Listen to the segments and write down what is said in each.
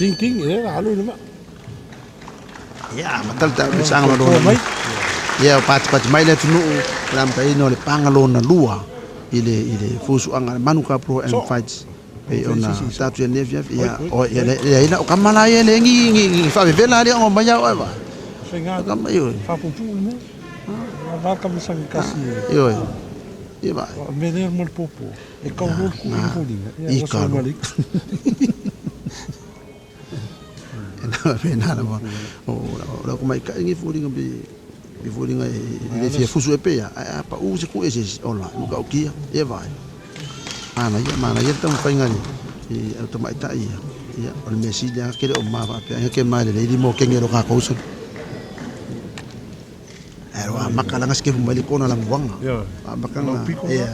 Ding ding e la alu le ma. Ia, amata le taamilosaga ma lona. Ia, o patipati mai le atunuu o le amataina o le paga lona lua i le i le fusuaga a le Manuka Pro Am Fights pei ona tatou i lenei afiafi. Ia, o ia leai la o kama la ia le ngi ngi ngi faavevela ali o mai au ai va. Faiga. Kama ioe. Faapuupuu le mea. Va tamisaga kasi. Ioe. Ia va. O mea lea mo le popo. E kau loa le kuʻu i le foliga. Ia, I ua kalo. sau ma le ika. E pena lava. O lau tamaitai lenei foliga pe foliga e le fia fusu e pea, ae a pau se ku ese ola, e matautia, ia vaai. Manaia, manaia le taumafaiga i au tamaitai ia. Ia, o le mea sili lava ke le o ma faapea, ai ke ma lelei mo kenge lo kākou sulu. Ae o amaka langa skefu mai le kona languanga. Amaka nga, ia,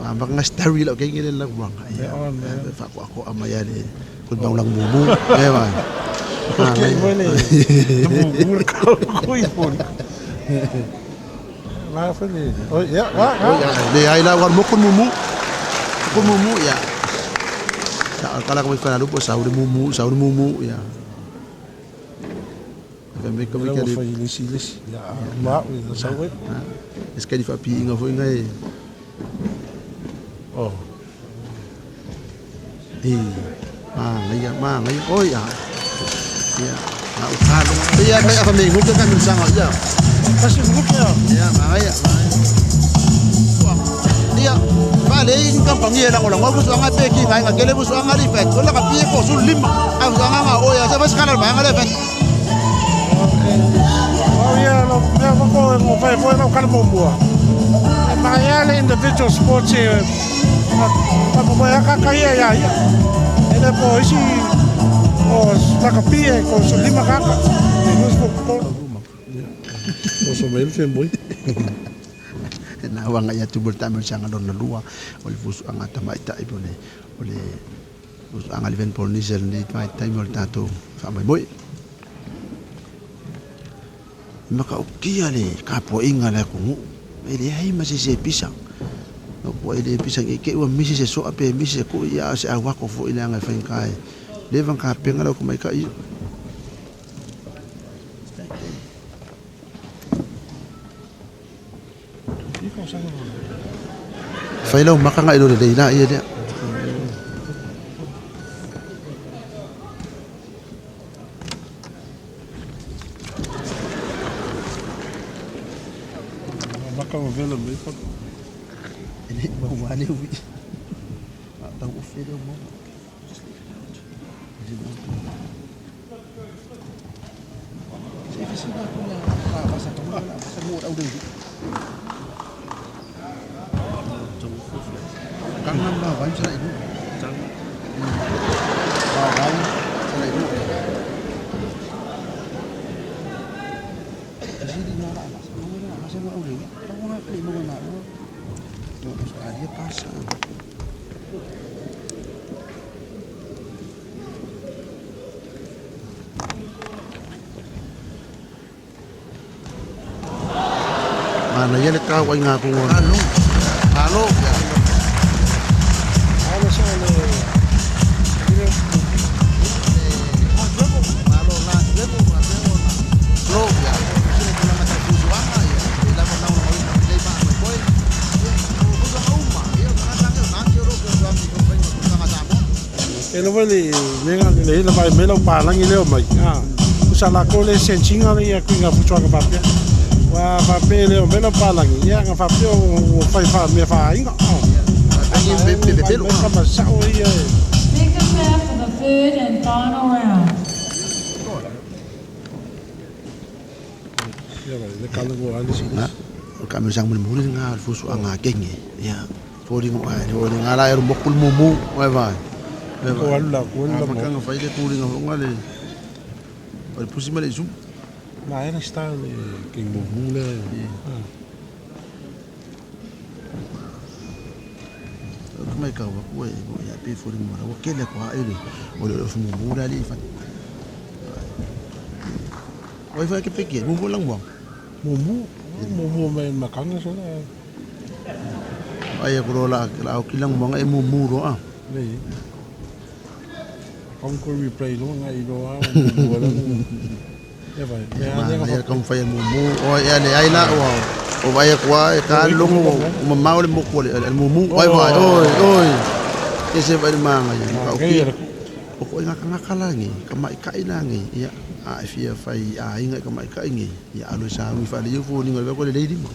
amaka nga stari lau kenge le languanga. Ia, whaakoakoa mai a le ko mau lang mumu. E vai. Okay, mo le mumu le kau kui poli. La fa le. Oh, ia, wa, wa. Le ai la war moko mumu. Ko mumu ia. Sa kala ko whana lupo sa ure mumu, sa ure mumu ia. Fai mai ka Lea mai ua ka fai le isi le isi. Ia, ma au i sau ai. Es ka di whaapiinga foi ngai. Oh. E, manaia, manaia, oi a. Ia, a o kalo. Ia, kai afa me nguke ka minsanga ia. Kasi nguke a. Ia, manaia, manaia. Ia, fa le in kampangi e lango lango busu anga pe ki ngai ngakele busu anga li fet. Ola ka pie ko sul lima. A busu anga nga o ya sa bas kana ba nga le fet. Oh ia, lo mea foko e ngo fai foi lau kala muamua. E manaia le individual sports e ma mo aka ka ia ia ia. E le po isi o lakapi e ko su lima kaka. E nus fo ko. O so mai le moi. Na wanga ia tu berta sanga lona lua o le fusu anga tamaitai po le o le fusu anga le ven Polynesian ni mai taimi o le tatou faamoemoe. Matautia le tapuaiga a le atunuu, e leai ma se isi e pisa. No kua e le pisa nei te i ua misi se soa pe misi se kui, a o se auako foi leaga e faigata e leva ona tapena lau tamaitai ia. Fai lau maka ngai lo lelei la ia lea. Maka o vela mai pa. E le maua le ui. A tau o fele o maua. Se fi sina ku ya la basa ka mo la basa mo au le. Kanga ma vai sala ibu. Ma vai sala ibu. Sini na la basa mo la basa mo au le. Tau na le mo na. No, Australia pasa. Manaia le tau ai ngā kongo. Alo. Alo. Alo sa le. Malo la lebo ma lebo na. Lo ya. Sine kula mata fusuanga ya. La mo na mo na le ba mo koi. Fusuanga uma. Ia ka tanga na ke ro ke ro ki ko pai mo tanga sa mo. E lava le mea le le la vai mai lau palangi leo mai. Ah. Usa la ko le sensinga le ia kuinga fusuanga faapea. Ua faapea leo mai lau palangi. Ia nga faapea o fai fa mea faainga. Ah. Ai be be be lo. Ka ma sao ia e. Second round for the third and final round. Ia vai le kala go ali si. Na. O ka me sang mo mo nga fusuanga kenge. Ia. Foli mo ai o le ngala e mo kul mumu ai vai. Ko alu la ko la mo. Makanga fai le kuli nga nga le. O le pusi ma le zu. Na era style le ke mo mu le. Ka mai ka wa ku e mo ya pe foli mo la o kele ko ai le. O le fu mumu la le fa. Oi fa ke pe ke mumu lang mo. Mo mu mo mu me makanga so la. Ai ko la la o kilang mo e mumu ro a. Le. Kaunga replay loa ngai loa o la. Ia vai. Ia le taumafai e mumu o ia leai la ua o vaai atu lava e ta le logo ua mamao le motu a le mumu. Oi vaai oi oi ese vaai le manaia matautia. O ituaiga tagata la nei, tamaitai la nei, ia a e fia fai aiga i tamaitai nei, ia alu e sauni faalelei foliga o le vaai atu e lelei lima.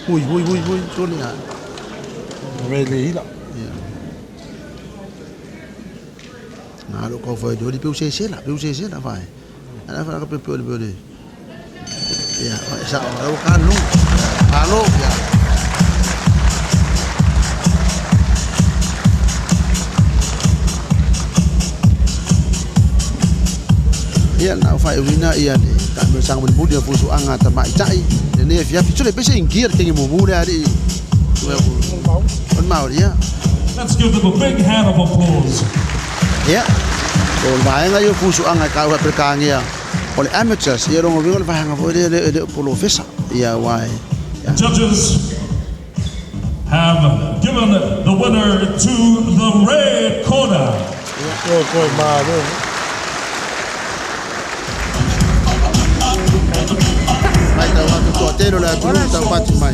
Ui, ui, ui, ui, sole a. Ia. Nā lo kau whai ori peu se se la, peu se se la whai. Ana whai ka pe ole pe ole. Ia, whai sa o lau ka lo. Alo, ia. Ia na o faaiuina ia le taamilosaga mulimuli o fusuaga a tamaitai lenei afiafi. Sole pese ingia le kegi mumu lea alii o le maoli ia. Let's give them a big hand of applause. Ia, o le vaega ia o fusuaga e taua Peretania o le amateurs, ia lona uiga o le vaega foi lea e le o polofesa. Ia aua e. Judges have given the winner to the red corner. Matau atu toatele o le atunuu taupati mai.